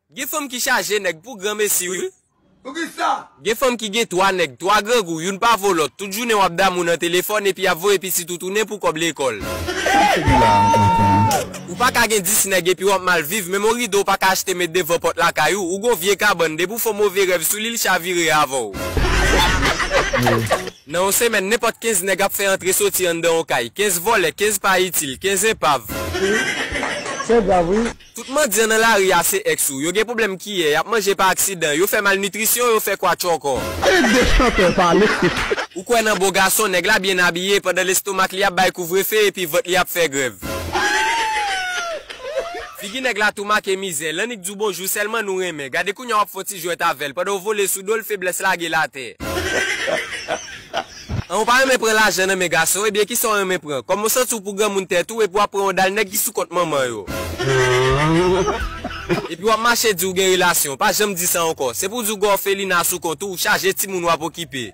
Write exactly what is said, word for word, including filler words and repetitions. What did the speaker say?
Gen fanm ki chaje nèg pou granmesi, wi. Poukisa? Gen fanm ki gen twa nèg, twa grangou, youn pa vo lòt. Tout jounen w ap damou nan telefòn epi y ap voye pitit ou tounen pou kòb lekòl. Ou pa ka gen dis nèg epi w ap mal viv, menm yon rido w pa ka achte met devan pòt lakay ou. Ou gon vye kabann, depi w fè yon move rèv sou li, l chavire avè w. Nan yon semèn, nenpòt kenz nèg ap fè antre soti anndan yon kay. Kenz vòlè, kenz pa itil, kenz enpav. Se grav, wi. Tout mandyan nan lari a se èks ou. Yo gen pwoblèm kiyè, y ap manje pa aksidan, yo fè malnitrisyon, yo fè kwatchòkò. Ede chantè pale. Ou kwè nan bo gason, nèg la byen abiye, pandan lestomak li ap bay kouvrefe epi vant li ap fè grèv. Figi nèg la tou make mizè, l annik di w bonjou sèlman nou renmen. Gade kounye a w ap fè yon ti jwèt avè l, pandan w vole sou do l, feblès lage l atè. An, ou pa renmen pran lajan nan men gason, ebyen kisa w renmen pran? Kòm w santi w pou granmoun tèt ou, epi w ap pran yon dal nèg ki sou kont manman yo. Epi w ap mache di w gen relasyon, pa janm di sa ankò. Se pou di w gen òfelina sou kont ou, ou chaje timoun w ap okipe.